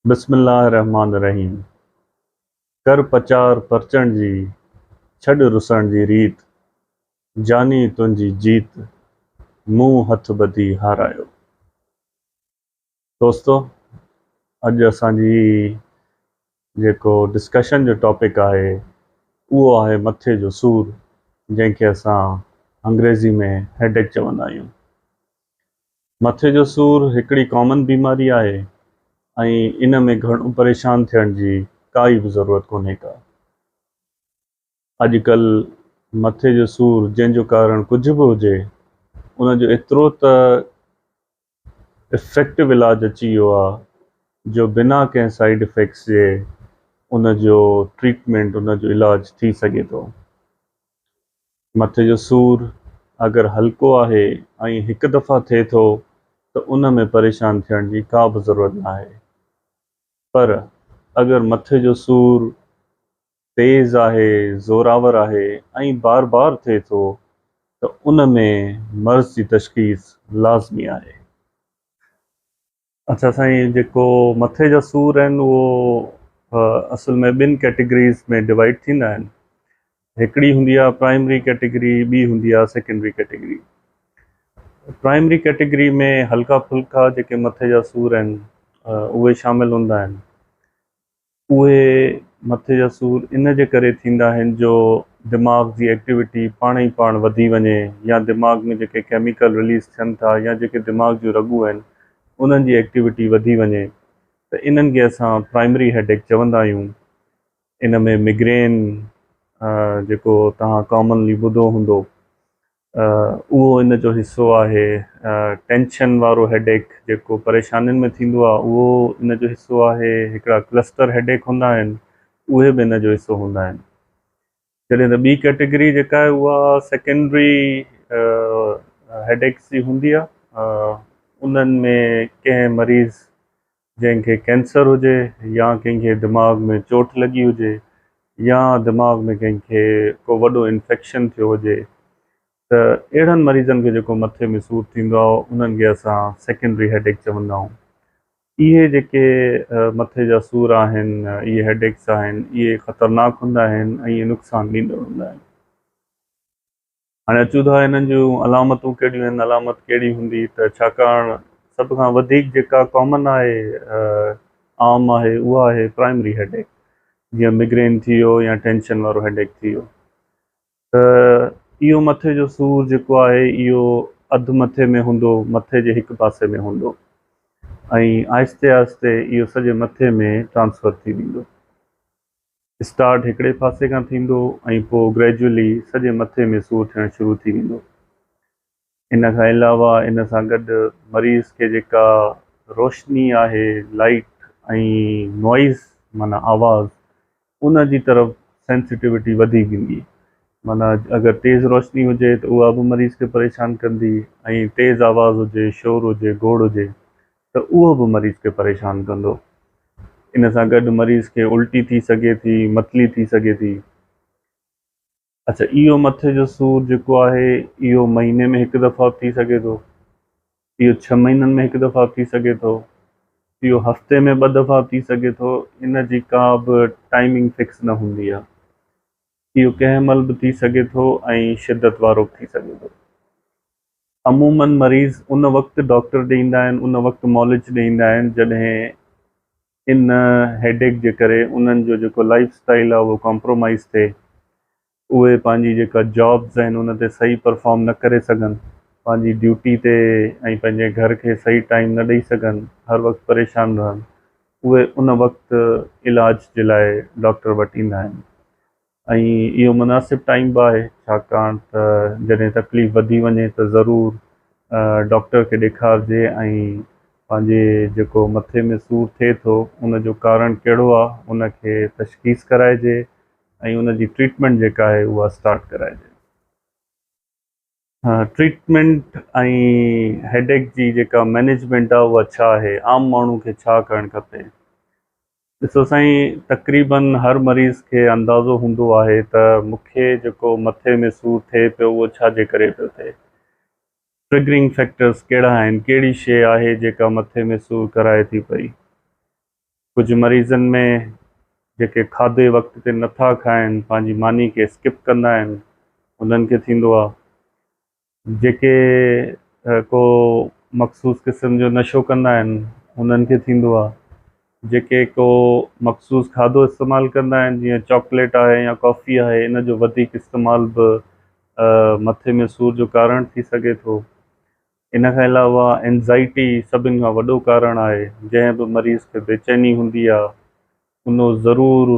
بسم الله الرحمٰن الرحيم ڪر پچار پرچڻ جي، ڇڏ رسڻ جي ريت، جاني تنهنجي جيت، مون هٿ ٻڌي هارايو. دوستو اڄ اسان جي جيڪو ڊسڪشن جو ٽاپڪ آهي اهو آهي مٿي جو سور جنهن کي اسان انگريزي ۾ هيڊيڪ چوندا آهيون. مٿي جو سور هڪڙي ڪامن بيماري آهي ۽ ان ۾ گهڻو پريشان ٿيڻ جي ڪائي به ضرورت ڪونهي ڪا. اڄڪلهه مٿي جو سور جنهن جو ڪارڻ ڪجهه به هجي ان جو ايترو ته افيڪٽو علاج اچي ويو آهي جو بنا ڪنهن سائيڊ افيڪٽس جي ان جو ٽريٽمينٽ ان جو علاج ٿي سگهي ٿو. مٿي جو سور اگر هلڪو آهي ۽ هڪ دفعا ٿئي ٿو ته ان ۾ پريشان ٿيڻ جي ڪا به ضرورت ناهي پر اگر مٿي جو سور تيز آهي، زوراور آهي ۽ بار بار ٿئي ٿو ته ان ۾ مرض جي تشخيص لازمي آهي. اڇا سائين جيڪو مٿي جا سور آهن اهو اصل ۾ ٻن ڪيٽيگريز ۾ ڊوائيڊ ٿيندا آهن هڪڙي هوندي آهي پرائمري ڪيٽيگري ٻي هوندي آهي سيڪنڊري ڪيٽيگري پرائمري ڪيٽيگري ۾ هلڪا ڦلڪا جيڪي مٿي جا سور آهن اهي شامل هوندا آهن اهي مٿي جا سور ان جي ڪري ٿيندا آهن جو دماغ جي ايڪٽيوٽي پاڻ ئي پاڻ وڌي وڃي يا دماغ ۾ جيڪي ڪيميڪل رليز ٿين ٿا يا جيڪي دماغ جون رڳون آهن انهن جي ايڪٽيوٽي وڌي وڃي ته انهن کي اسان پرائمري هيڊيڪ چوندا آهيون ان ۾ ميگرين جيڪو توهان ڪامنلي ٻڌو هوندو اهو ان جو حصو آهي. ٽينشن وارو هيڊيڪ جيڪو پريشانين ۾ ٿيندو آهي اهو ان جو حصو آهي. هڪڙا ڪلسٽر هيڊيڪ هوندا آهن اهي به ان جو حصو هوندا آهن. جڏهن ته ٻي ڪيٽيگري جيڪا آهي اها سيڪنڊري هيڊيڪس جي هوندي آهي. انهن ۾ ڪنهن مريض جنهن کي ڪينسر هجي يا ڪنهن کي دماغ ۾ چوٽ لڳي هجي يا دماغ ۾ ڪنهن کي ڪو وڏو انفيڪشن ٿيو هجي ته اهڙن مريضن کي جيڪو مٿي ۾ سور ٿيندو آهي انهن کي اسان سيڪنڊري هيڊيڪ چوندا آهيون. اهي جيڪي مٿي جا سور آهن اهي هيڊيڪس آهن اهي خطرناڪ هوندا آهن ۽ اهي نقصان ڏيندڙ هوندا آهن. هاڻي اچون ٿا انهن جون علامتون ڪهڙيون آهن، علامت ڪهڙي هوندي ته ڇاڪاڻ سڀ کان وڌيڪ جيڪا ڪامن آهي عام آهي اها آهي پرائمري هيڊيڪ جيئن ميگرين ٿي ويو يا ٽينشن وارو هيڊيڪ ٿي ويو ته اهو مٿي جو سور جيڪو آهي اهو اڌ مٿي ۾ هوندو مٿي جي هڪ پاسي ۾ هوندو ۽ آهستي آهستي اهو سڄي مٿي ۾ ٽرانسفر ٿي ويندو. اسٽارٽ هڪڙي پاسي کان ٿيندو ۽ پوء گريجوئلي سڄي مٿي ۾ سور ٿيڻ شروع ٿي ويندو. ان کان علاوه ان سان گڏ مريض کي جيڪا روشني آهي لائيٽ ۽ نوائز معنيٰ آواز ان جي طرف سينسٽيوٽي وڌي ويندي معنيٰ اگر تيز روشني هجي ته اها به مريض کي پريشان ڪندي ۽ تيز آواز هجي شور هجي گوڙ هجي ته اهو به مريض کي پريشان ڪندو. ان سان گڏ مريض کي الٽي ٿي سگهي ٿي، متلي ٿي سگهي ٿي. اڇا اهو مٿي جو سور جيڪو آهي اهو مهيني ۾ هڪ دفعا به ٿي سگهي ٿو، اهو ڇهه مهينن ۾ هڪ دفعا به ٿي سگهي ٿو، اهو هفتي ۾ ٻه دفعا به ٿي سگهي ٿو، ان جي ڪا به ٽائمنگ فڪس نه هوندي آهي. اهو ڪنهن مهل به ٿي سگهي ٿو ۽ شدت وارو به ٿي سگهي ٿو. عموماً مريض ان وقت ڊاڪٽر ڏي ايندا آهن، ان وقت معالج ڏي ايندا آهن جڏهن ان هيڊيڪ جي ڪري انهن جو جيڪو لائف اسٽائل آهي اهو ڪمپرومائز ٿئي، اهي پنهنجي جيڪا جابز آهن ان تي صحيح پرفارم نه ڪري سگهن، پنهنجي ڊيوٽي تي ۽ پنهنجي گهر کي صحيح ٽائيم نه ڏئي سگهن، هر وقت پريشان رهن، اهي ان وقت علاج جي لاء ڊاڪٽر وٽ ايندا آهن. ۽ اهو مناسب ٽائيم به آهي ڇاڪاڻ ته جڏهن تڪليف وڌي وڃي ته ضرور ڊاڪٽر کي ڏيکارجي ۽ پنهنجي جيڪو مٿي ۾ سور ٿئي ٿو ان جو ڪارڻ ڪهڙو آهي ان کي تشخيص ڪرائجي ۽ ان جي ٽريٽمينٽ جيڪا آهي اها اسٽارٽ ڪرائجي. ٽريٽمينٽ ۽ هيڊيڪ جي جيڪا مئنيجمينٽ آهي اها ڇا آهي عام ماڻهو کي ڇا ڪرڻ کپي؟ ڏسو سائين تقريبن هر مريض کي اندازو هوندو آهي ته مون کي جيڪو مٿي ۾ سور ٿئي پيو اهو ڇا جي ڪري پيو ٿئي. ٽرگرنگ فيڪٽرز ڪهڙا آهن، ڪهڙي شيء آهي جيڪا مٿي ۾ سور ڪرائي ٿي پئي. ڪجهه مريضن ۾ جيڪي کاڌي وقت تي نٿا کائن، پنهنجي ماني کي اسڪپ ڪندا آهن، انهن کي ٿيندو آهي. جيڪي ڪو مخصوص قسم جو نشو ڪندا آهن، انهن کي ٿيندو آهي. جيڪي ڪو مخصوص کاڌو استعمال ڪندا آهن، جيئن چاڪليٽ آهي يا ڪافي آهي، ان جو وڌيڪ استعمال به مٿي ۾ سور جو ڪارڻ ٿي سگهي ٿو. ان کان علاوه اينزائٽي سڀن کان وڏو ڪارڻ آهي، جنهن به مريض کي بيچيني هوندي آهي انو ضرور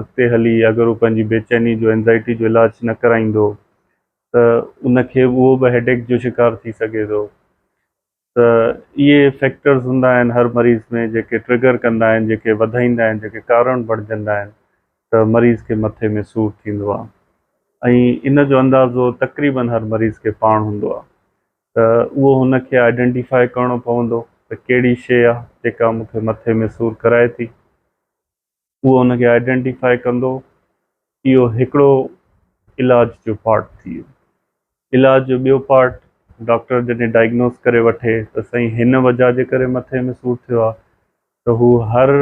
اڳتي هلي اگر هو پنهنجي بيچيني جو اينزائٽي جو علاج نه ڪرائيندو ته ان کي اهو به هيڊيڪ جو شڪار ٿي سگهي ٿو. ته اهي فيڪٽرز هوندا آهن هر مريض ۾ جيڪي ٽرگر ڪندا آهن، جيڪي وڌائيندا آهن، جيڪي ڪارڻ بڻجندا آهن ته مريض کي مٿي ۾ سور ٿيندو آهي ۽ ان جو اندازو تقريبن هر مريض کي پاڻ هوندو آهي. ته اهو هن کي آئيڊنٽيفائي ڪرڻو پوندو ته ڪهڙي شيء آ جيڪا مون کي مٿي ۾ سور ڪرائي ٿي. اهو هن کي آئيڊنٽيفائي ڪندو. اهو هڪڙو علاج جو پارٽ ٿي ويو. علاج جو ٻيو پارٽ ڊاڪٽر جڏهن ڊائگنوز ڪري وٺي ته سائين هن وجهه جي ڪري مٿي ۾ سور ٿيو آ ته هو هر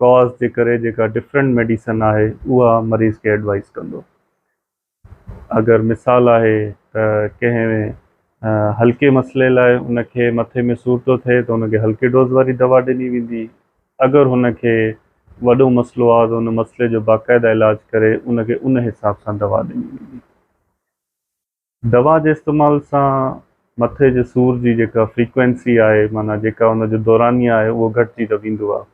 ڪاز جي ڪري جيڪا ڊفرنٽ ميڊيسن آهي اها مريض کي ايڊوائز ڪندو. اگر مثال آهي ته ڪنهن هلڪي مسئلي لاء ان کي مٿي ۾ سور ٿو ٿئي ته ان کي هلڪي ڊوز واري دوا ڏني ويندي، اگر هن کي وڏو مسئلو آهي ته ان مسئلي جو باقاعده علاج ڪري ان کي ان حساب سان دوا ڏني ويندي. دوا جي استعمال سان مٿي جي سور جي جيڪا فريڪوئنسي آهي معنيٰ جيڪا ان جو دورانيه آهي اهو گهٽجي ته ويندو آهي.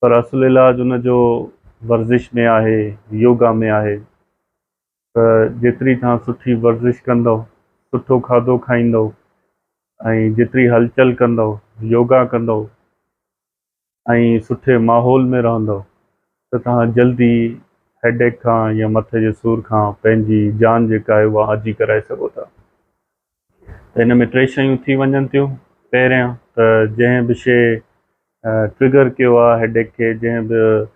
پر اصل علاج ان جو ورزش ۾ آهي، يوگا ۾ آهي ته جيتري توهان سٺي ورزش ڪندؤ، سٺو کاڌو کائيندؤ ۽ جيتري هلچل ڪندؤ، يوگا ڪندؤ ۽ سٺي ماحول ۾ رهندؤ ته توهان جلدي هيڊيڪ کان يا مٿي جي سور کان پنهنجي جان جيڪا آهي اها آجي ڪرائي سگهو ٿا. ته هن ۾ ٽي شيون ٿي وڃن ٿيون، پهريان ته جنهن به شيء ٽرگر ڪيو آهي هيڊيڪ کي، جنهن به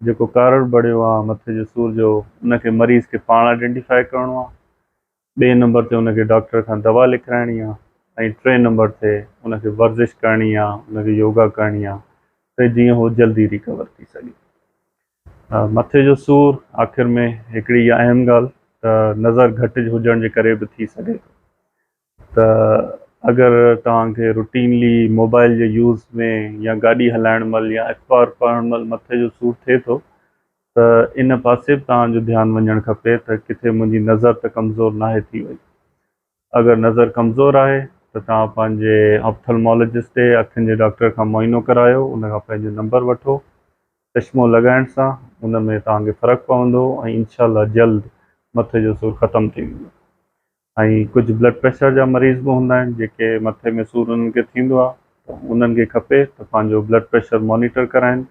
جيڪو ڪارڻ بڻيو آهي مٿي جي سور جو، ان کي مريض کي پاڻ آئيڊينٽيفائي ڪرڻو آهي. ٻئي نمبر تي ان کي ڊاڪٽر کان دوا لکرائڻي آهي ۽ ٽئين نمبر تي ان کي ورزش ڪرڻي آهي، ان کي يوگا ڪرڻي آهي ته جيئن هو جلدي ريڪور ٿي سگهي. مٿي جو سور آخر ۾ هڪڙي اها اهم ڳالهه ته نظر گهٽ هجڻ جي ڪري به ٿي سگهي ٿو ته اگر توهان کي روٽينلي موبائل جي يوز ۾ يا گاڏي هلائڻ مهل يا اخبار پڙهڻ مهل مٿي جو سور ٿئي ٿو ته ان پاسي به توهان جو ڌيان وڃڻ کپي ته ڪٿي منهنجي نظر ته ڪمزور ناهي ٿي وئي. اگر نظر ڪمزور آهي ته توهان پنهنجي آپٿلمالاجسٽ ڏي اکين جي ڊاڪٽر کان معائنو ڪرايو ان کان پنهنجو نمبر وٺو چشمو لڳائڻ سان ان ۾ توهان کي فرق پوندو ۽ انشاء الله جلد مٿي جو سور ختم ٿي ويندو ۽ ڪجهه بلڊ پريشر جا مريض به هوندا آهن جيڪي مٿي ۾ سور انهن کي ٿيندو آهي ته انهن کي کپي ته پنهنجو بلڊ پريشر مانيٽر ڪرائن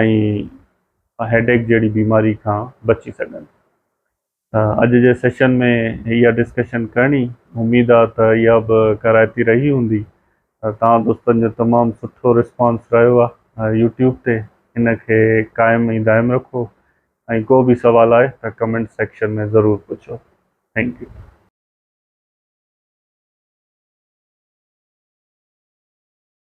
۽ هيڊيڪ جهڙي بيماري کان بچي سگهن. اڄ جي سيشن ۾ اها ڊسڪشن ڪرڻي اميد آ ته اها به ڪارائتي رهي هوندي. توهان دوستن جو تمام سٺو رسپانس رهيو آ يوٽيوب تي ان کي قائم ۽ دائم رکو ۽ ڪو به سوال آهي ته ڪمينٽ سيڪشن ۾ ضرور پڇو. Thank you.